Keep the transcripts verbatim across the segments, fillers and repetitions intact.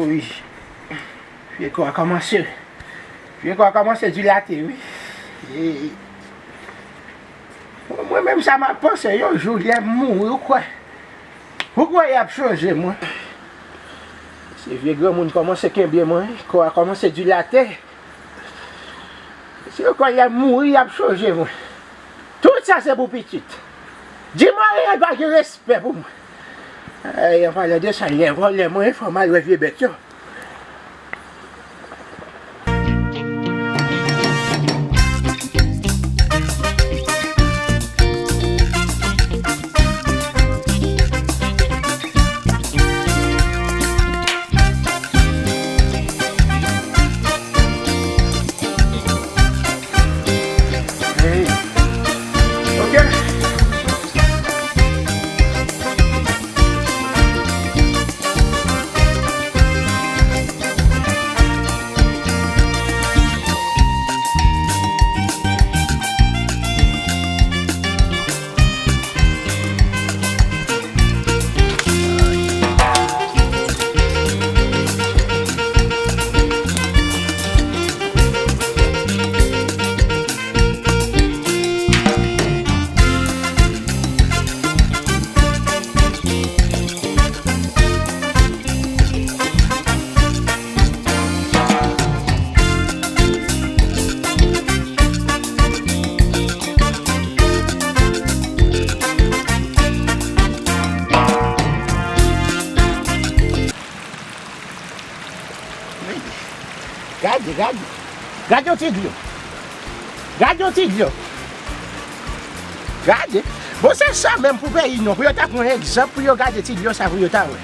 Wi. Vye kò a kòmanse. Vye kò a kòmanse dilate, wi. E, mwen menm sa m ap panse, yon jou lè m mouri, ou kwè? Ou kwè y ap chanje mwen? Se vye granmoun kòmanse kenbe mwen, kò a kòmanse dilate. Se yo kwè lè m mouri, y ap chanje mwen. Tout sa se pou pitit. Di mwen, yo pa gen respè pou mwen. Ay, an palan de sa, lè vòlè mwen, fò m al wè vye bèt yo. Hey. Ok. Gade, gade. Gade yon ti dlo. Gade yon ti dlo. Gade. Bon, se sa menm pou peyi nou. Pou yo ta pran egzanp, pou yo gade ti dlo sa, pou yo ta wè.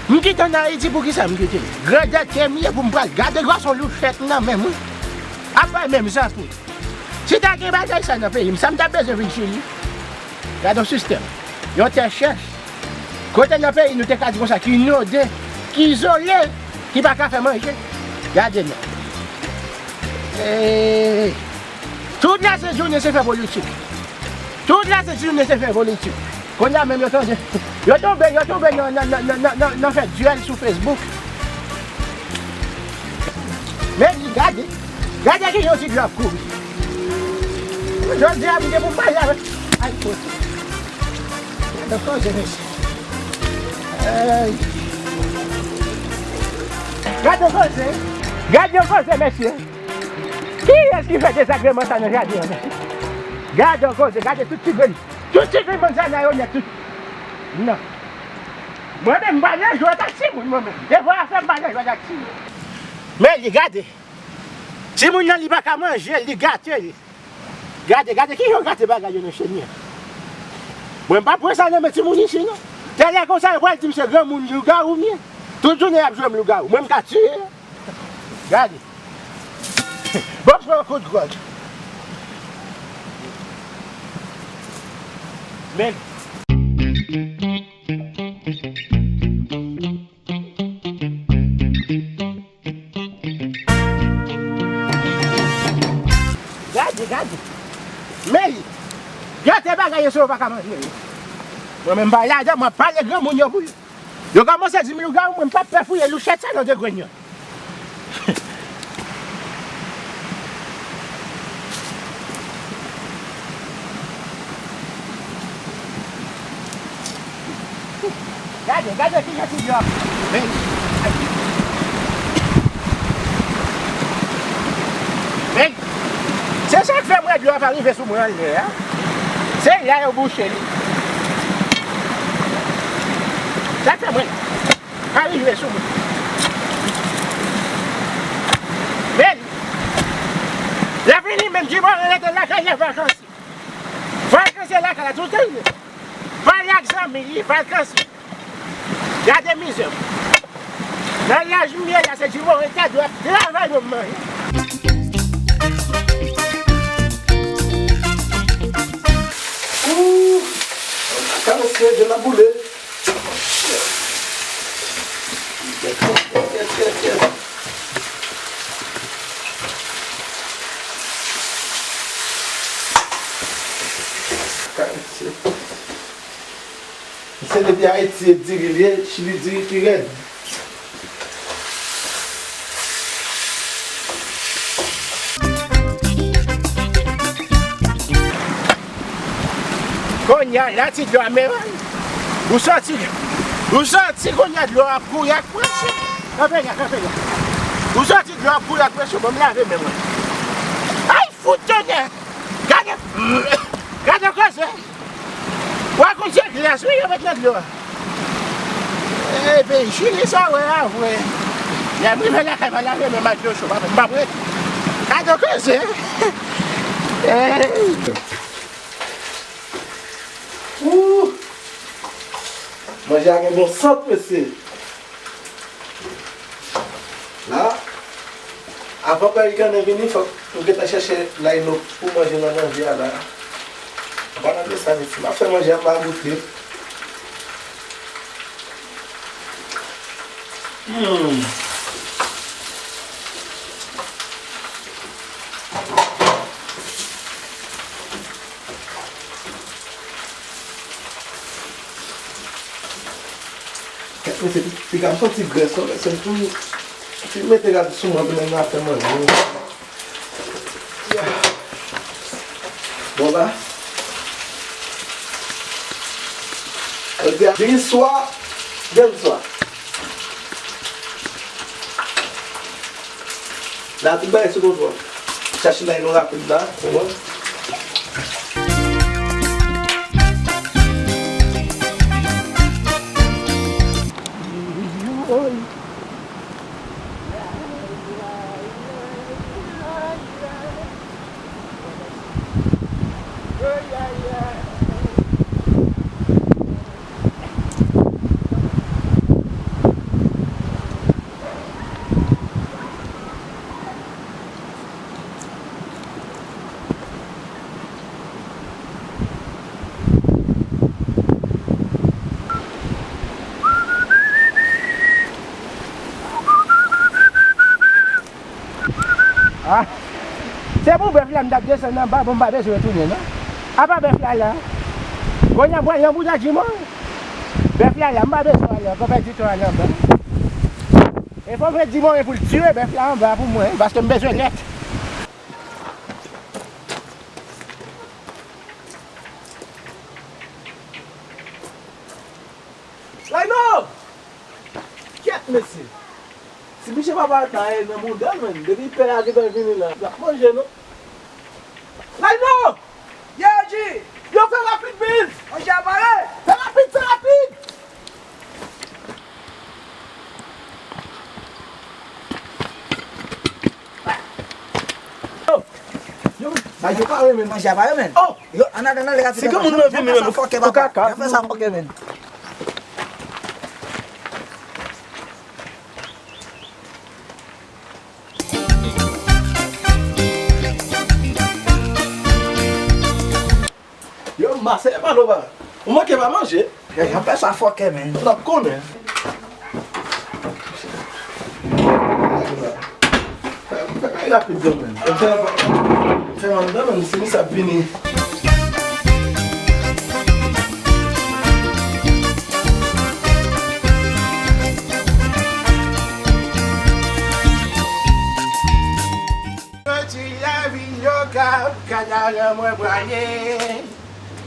M kite ann Ayiti, poukisa m kite l? Grandèt ke m ye pou m pral gade gason louchèt nan men m, wi. Ap bay menm zafou. Si ta gen bagay sa nan peyi m, sa m t ap bezwen vin Chili? Gade yon sistèm. Yon tè chèch. Kote nan peyi nou te ka di konsa, ki inonde, ki izole, ki pa ka fè manje. Gade non. Hey. Tout lasent jounen se fè politik. Tout lasent jounen se fè politik. Kounye a menm yo tande. Yo tonbe, yo tonbe nan, nan, nan fè dyèl sou Facebook. Men li gade. Gade ki yon ti dlo ap kouri. Jodi a, m gen pou m pale avèk. Ay, kote. Gade koze, mesye. Ay. Gade koze. Gade koze, mesye. Kiyès ki fè dezagreman sa nan jaden an, mesye? Gade koze, gade tout ti grenn. Tout ti grenn bann sa nan yo nèt tout. Non. Mwen menm, m pa nan jwèt ak timoun, mwen menm. Devwa a fè m pa nan jwèt ak timoun. Men li gade. Timoun nan, li pa ka manje l, li gate l. Gade, gade ki jan yo gate bagay yo nan Chili an. Mwen, m pa pran sa nan men timoun isit, non. Talè konsa, yo pral di m se granmoun lougawou m ye. Tout jounen, y ap jwe m lougawou. Mwen, m ka tiye yo. Gade. Bon, pran yon kout gwòg. Men. Gade, gade. Men li. Gate bagay yo, se yo pa ka manje yo. Mwen menm, m pa ladan, mwen pale granmoun yo pou yo. Yo kòmanse di m lougawou, mwen m p ap pè fouye louchèt sa nan de grenn yo. Gade, gade ki jan ti dlo ap. Men. Men. Se sa k fè m wè dlo a pa rive sou mwen anlè a. Se la yo bouche li. Sa k fè mwen pa rive sou mwen. Men, lè vini menm, di mwen rete lakay la vakansi. Vakansi lakay la, tout li. Pale ak zanmi li, vakansi. Gade mizè. Nan laj m ye la, se di mwen rete dwe ap travay pou m manje. Ooh, kaka mesye, je la boule. Yes, yes, yes, yes, yes. Kaka mesye. Se depi Ayiti e diri l ye, Chili diri pi rèd. Kounye a, la ti dlo a, men, ou santi, ou santi kounye a dlo a ap kouri ak presyon. Kanpe la, kanpe la. Ou santi dlo a ap kouri ak presyon, bon, m lave men mwen. Ay, fout tonnè! Gade, gade koze! Wa konn se glas wi yo met nan dlo a. Epi Chili sa wè a vre. Lè m rive lakay m al lave men m ak dlo cho, m p ap ret. Gade koze. Ey. Ooh. Manje a gen bon sant mesye. La, avan pèyi kannen vini, fòk m gentan chèche laylo pou manje nan manje a la. Bon, apre sa, mesye, m ap fè manje a, m a goute. Hmm. Kèt mesye, piga m santi grès non, mesye, m tou, m tou mete rad sou mwen pou nèg la fè manje. Yeah. Bon ba. Jodi a, jodi swa, demen swa. La, tout bagay sou kontwòl. Chache laylo rapid la, ou konprann? Ah, se pou bèf la m t ap desann anba, bon, m pa bezwen retounen, non. Apa bèf la la? Kounye a m pral yon boutad jimon. Bèf la la, m pa bezwen ale ankò, pèdi tan ale anba. E fò m ret di mwen pou l tire bèf la anba pou mwen, paske m bezwen nèt. Laylo! Kèt, mesye! Si misye pa parèt la, e nan bouda l, menn. Depi pè a gentan vini la, l ap manje, non? Laylo! Yo, G! Yo, fè rapid, men! Manje a pare! Fè rapid, fè rapid! Yo, yo, bay yo pare, men. Manje a pare, men. Oh! Yo, ann atandan, lè rapid. Si gen moun nan vini, men, ou kaka. Yo fè sa fòkè, men. Yo, m pase pa lo ba. Ou manke pa manje. Yo, yo fè sa fòkè, men. Ou t ap konnen. Fè, fè kay rapid, men. Fè, fè anndan, men. Se misye ap vini. Soti lavil Okap, Kanaran mwen prale.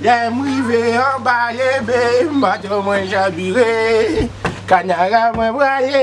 Lè m rive anba lebe, m baton mwen chabire. Kanaran mwen prale.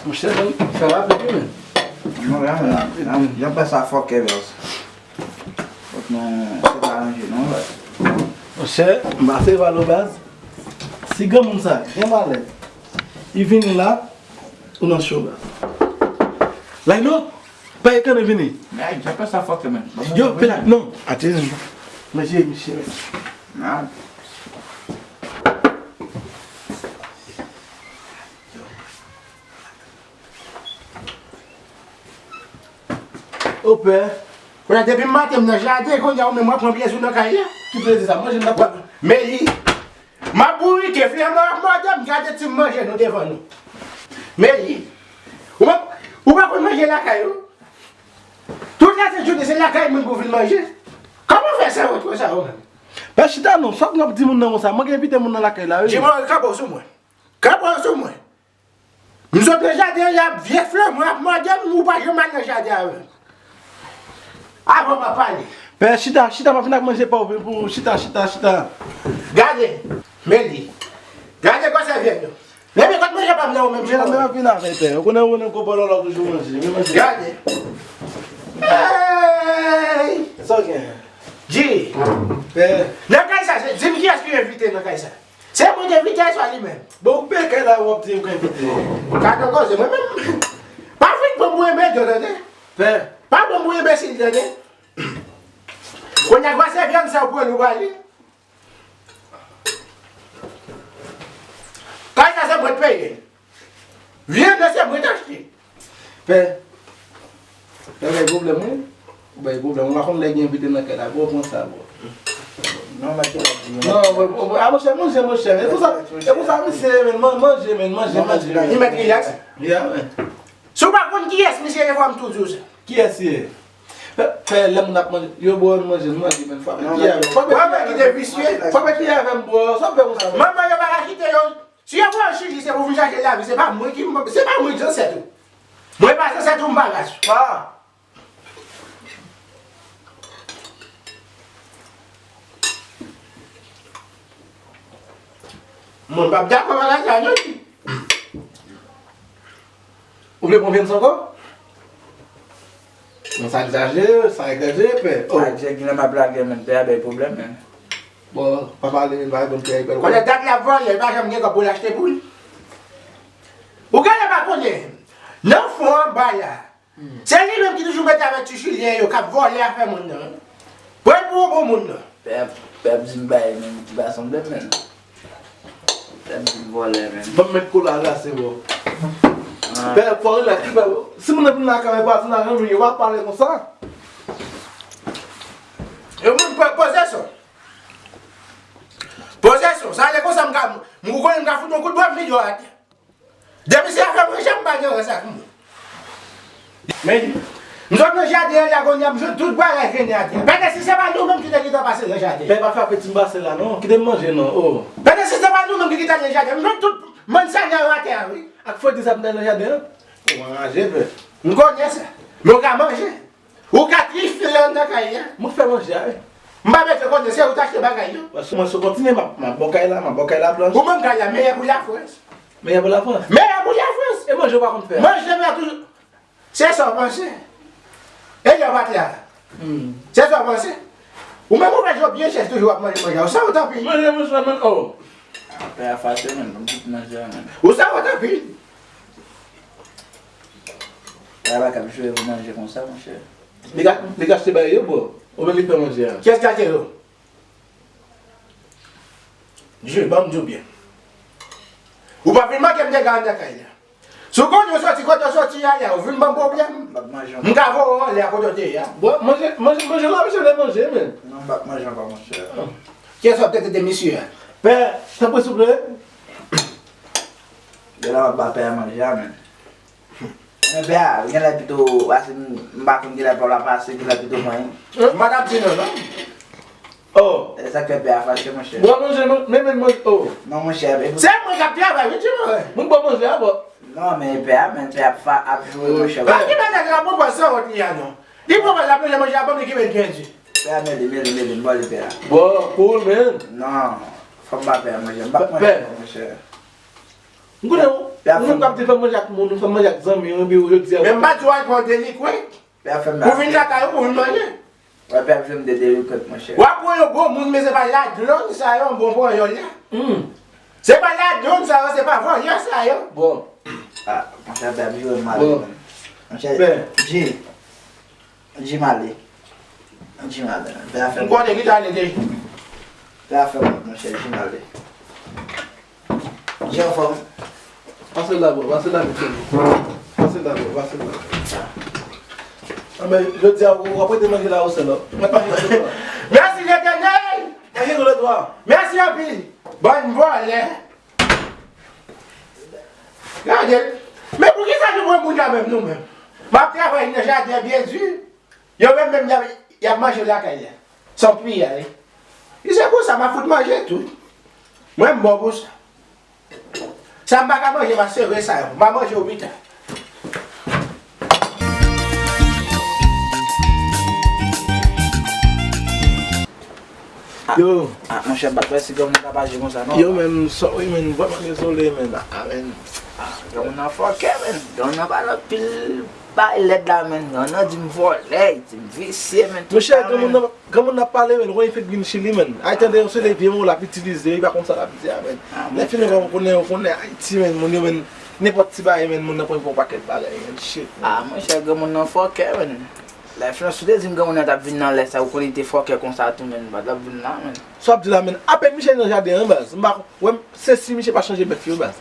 Monchè, fè rapid wi, men. Non, y a, y a, y a pè sa fòkè, baz. Fòk nou, se pa ranje, non. Monchè, m pase pa lo, baz. Si granmoun sa gen malèt, li vini la, ou nan cho, baz. Laylo, pa e kannen vini. Men, y a pè sa fòkè, men. Yo, pè la, non. Atè, men. Mesye, mesye, men. Nan. Yo pè. Kounye a, depi maten m nan jaden, kounye a ou menm w ap pran plezi w nan kay la. Ki plezi sa? Manje m nan pran. Meli, m ap bourike, flannè ap mòde m, gade ti manje nou devan nou. Meli, ou pa, ou pa konn manje lakay ou? Tout lasent jounen se lakay moun pou vin manje. Kòman w fè sèvant konsa ou menm? Pè chita non, sa w ap di moun nan konsa? Mwen gen envite moun nan lakay la wi. Jimò, kanpe w sou mwen. Kanpe w sou mwen. M sot nan jaden an, y ap vye flannè ap mòde m, ou pa janm al nan jaden avè m. Avan m ap pale. Pè, chita, chita, m ap vin ak manje pa w, pou chita, chita, chita. Gade, Meli. Gade gwo sèvyèt yo. Leve kot manje pa m nan ou menm, chita. Men m ap vin avè pè. Ou konnen, ou konnen gwo bòlòlò toujou manje. Men manje. Gade. Hey! Sa w gen? Di. Pè. Nan kay sa, se, di m kiyès ki envite nan kay sa. Se mwen ki envite a, swa li menm? Bon, ou peye kay la, w ap di m k envite. Gadon koze, mwen menm. Pa vin pran m pou enbedo, tande? Pè. Pa pran m pou enbesil, tande? Kounye a, gwo sèvyèt sa ou pran nou ba li. Kay sa se mwen k peye. Vyann nan se mwen t achte. Pè. Pè bay pwoblèm wi. Ou bay pwoblèm. Ou pa konn lè gen envite nan kay la, bro, pran sa, bro. Non, mèt ki la di. Non, bro, bro, a, monchè, manje, monchè. E pou sa, e pou sa, misye, men, man-, manje, men, manje, manje. Li mèt rilaks. Yeah, man. Si w pa konn kiyès misye ye, fò m tou di w sa. Kiyès ye? Pè, pè, lè moun ap manje, yo, bro, nou manje, nou manje, men, fò ki avè m. Fò ki te visye. Fò ki avè m, bro. Sa w fè konsa, bro? Manman yo pa ka kite yo. Si yo voye w Chili, se pou vin chache lavi, se pa mwen ki, se pa mwen ki zansèt ou. Mwen pa zansèt ou, m pa ras ou. Ah. Mwen p ap dakò bagay sa non. Ou vle pran Vens ankò? Non, sa egzajere, sa egzajere, pè. Oh. Sa egzajere, genlè m ap lage, men pè a bay pwoblèm, men. Bon, pa pale, pa reponn pè a, pè. Konnen dat la vòlè, li pa janm gen kòb pou l achte poul. Ou genlè pa konnen, nan fon anba la, se li menm ki toujou mete avèk ti chilyen yo k ap vòlè afè moun nan. Pran l pou yon bon moun nan. Pè, pè ap di m bagay menm ki pa sanble m menm. Pè ap di m vòlè menm. Ban m met kola la, se bon. Ah. Pè, fò rilaks, pè. Si moun nan vin lakay mwen, pa di nan janm yo pa pale konsa. Yo moun po-, poze son. Poze son. Sa ale konsa m ka, m konnen m ka fout yon kout bwa m vide w atè. Depi se afè manje, m pa gen rès ak moun. Men, m sot nan jaden an la kounye a, m jwenn tout bagay grennen atè. Pètèt si se pa nou menm ki te gentan pase nan jaden. Pè pa frape ti m pase la non, kite m manje non, oh. Pètèt si se pa nou menm ki gentan nan jaden, m jwenn tout manzana yo atè a, wi. Ak fredi sa m te nan jaden an. Ou anraje, pè. M konnen sa. Men w ka manje. Ou ka trifle anndan kay la. Mwen k fè manje a, wi. M pa bezwen konnen, se ou t achte bagay yo. Paske mwen si w kontinye, m ap, m ap ba w kay la, m ap ba w kay la blanch. Ou menm kay la meyè pou Lafrans. Meyè pou Lafrans? Meyè pou Lafrans. E manje w pa konn fè a? Manje m la toujou. Se sa w panse? E lè w pa t la? Hmm. Se sa w panse? Ou menm ou pa jwe byen chèz toujou w ap manje manje a. Ou sa w tanpi? Manje mwen sèlman, oh. Pè a fache menm, m tout manje a menm. Ou sa w tanpi? Pè a pa ka ap jwe pou manje konsa, monchè. Li ka, li ka achte bagay yo, bro. Oubyen li fè manje a? Kiyès ki achte yo? Jwe, ban m di w byen. Ou pa vin manke m dega anndan kay la. Si w konnen w soti kote w soti a la, ou vin ban m pwoblèm. M ap manje ankò. M ka voye w anlè a kote w te ye a. Bon, manje, manje, manje la, misye vle manje, men. Non, m p ap manje ankò, monchè. Kiyès w ap tete misye a? Pè, tanpri, souple. Genlè m ap ba pè a manje a, men. Men pè a, genlè pito, paske m, m pa konn genlè pè w la pase, genlè pito manyen. M pa t ap di non, non. Oh. E sa k fè pè a fache, monchè. Bò manje, non, men, men, manje, oh. Non, monchè, e pou... Se mwen k ap travay, wi, ti mwen. Moun bò manje a, bò. Non, men pè a, men pè a ap fa-, ap joure, monchè. Pa ki bagay la, bon, bò, sanwont li a, non. Li pran bò la, plonje manje a, ban m li ki men pèdi. Pè a, men li, men li, men li, m ba li pè a. Bò, cool, man. Non, fò m ba pè a manje, m pa manje, monchè. M konnen ou, ou menm k ap di fè manje ak moun, ou fè manje ak zanmi, ou, epi ou jodi a. Men m pa di w al pran delikwen. Pè a fè m... Ou vin lakay ou pou vin manje. Wè, pè ap jwenn de delikwen, monchè. W ap pran yon bon moun, men se pa ladròn sa yo, bon panyòl la. Hmm. Se pa ladròn sa yo, se pa vòlè sa yo. Bon. Ah, monchè, pè ap jwenn mal, bon, men. Monchè, pè. Jim ale. Jim ale. Pè a fè m konnen ki ta ale deja. Pè a fè m, monchè, Jim ale. Jim anfòm. Pase la, bro, pase la, mesye. Pase la, bro, pase la. Anben, jodi a, w ap rete manje la ou sèl, non? Mèsi Letènèl! Manje tou lòt bò. Mèsi anpil! Bann vòlè! Gade, men poukisa nou pran moun la menm nou menm? M ap travay nan jaden an byen di. Yo menm menm y ap, y ap manje lakay la. San piyay. Li se konsa m ap fout manje tou. Mwen m bon pou sa. Sa m pa ka manje, m a sere sa yo. M a manje yo pita. Yo. Ah, monchè, m pa t wè si granmoun t ap aji konsa, non. Yo, men, sorry, men, vrèman dezole, men. Ah, men. Ah, granmoun nan fòkè, men. Granmoun nan pale anpil bay lèd la, men. Granmoun nan di m vòlè, di m visye, men, tout sa, men. Monchè, granmoun nan, granmoun nan ap pale, men. Ou konn efè grin chili, men. Ay, tande, se de vye mo l ap itilize, li pa konn sa l ap di a, men. Ah, lè fini, ou konnen, ou konnen Ayiti, men, moun yo, men, nenpòt ti bagay, men, moun nan pran pou yon pakèt bagay, men. Shit, men. Ah, monchè, granmoun nan fòkè, men. Lè fini, si w te di m granmoun nan t ap vin nan lè sa, ou konnen li te fòkè konsa tou, men, li pa t ap vin la, men. Sa w ap di la, men. Apèn Michel nan jaden an, baz. M pa, wè, se si Michel pa chanje bèf yo, baz.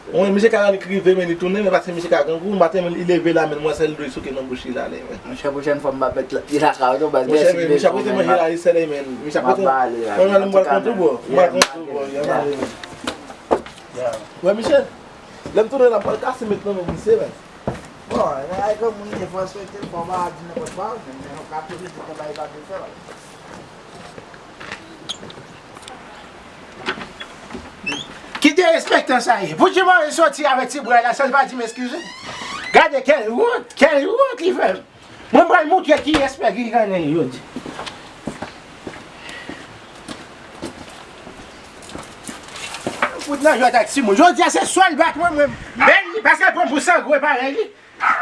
Mwen, misye ka annik rive, men li tounen, men paske misye ka grangou, maten, men li leve la, men mwen sèl dwe souke nan bouch li la, men. Monchè, pwochèn fwa m pa mèt la, li lakay ou non, baz. Monchè, men misye ap rete manje la, li sèl, men misye ap rete. Mwen, mwen, mwen pral kontou, bro. Mwen pral kontou, bro. Wè, Michel, lè m tounen la, m pral kase met nan men misye, baz. Bon, e bagay granmoun ye, fò w respekte l, fò w pa di nenpòt pawòl, men, men, ou ka toujou di konbay pa de fè, baz. Ki derespektan sa ye? Pou Jimore soti avèk ti bra la san l pa di m eskize? Gade kèl wont, kèl wont li fè m. Mwen pral moutre kiyès pè ki gannen jodi. Fout nan jwèt ak timoun. Jodi a se swa l bat mwen, mwen. Men li, paske l pran m pou sangwen parèy li.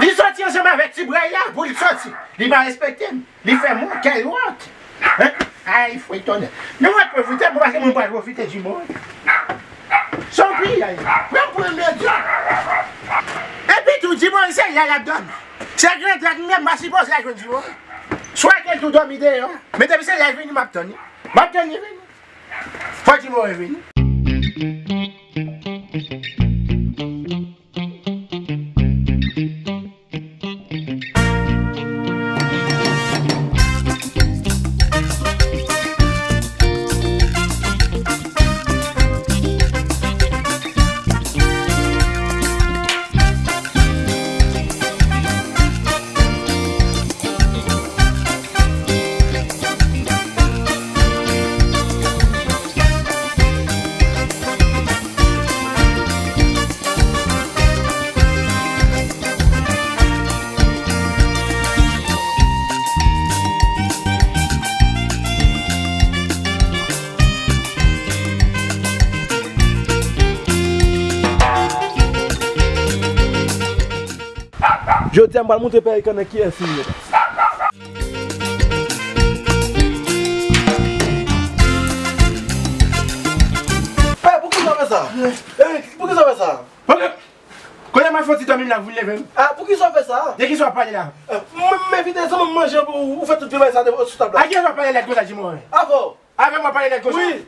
Li soti ansanm avèk ti bra l la pou li soti. Li pa respekte m. Li fè m wont, kèl wont. Hein? Ay, fwe tonnè. Men w ap pwofite, bon, paske mwen pral pwofite Jimore. Se yon piyay. Pran m pou yon medya. Epi tou, Jimore se la l ap dòmi. Se grandèt m ye, m pa sipoze al jwenn Jimore. Swa ke l tou dòmi deyò. Men depi se la l vini, m ap tann li. M ap tann li vini. Fò Jimore vini. Jodi a, m pral montre Pè Ekan nan kiyès li ye. Pè, poukisa w fè sa? Eric, poukisa w fè sa? Kote m al fè yon ti dòmi m la, vin leve m. Ah, poukisa w fè sa? De kisa w ap pale la? Eh, m, m envite zanmi m manje, ou, ou fè tout vye bagay sa de, sou tab la. A kiyès w ap pale lèd konsa, Jimore? Avè w. Avè m w ap pale lèd konsa? Wi.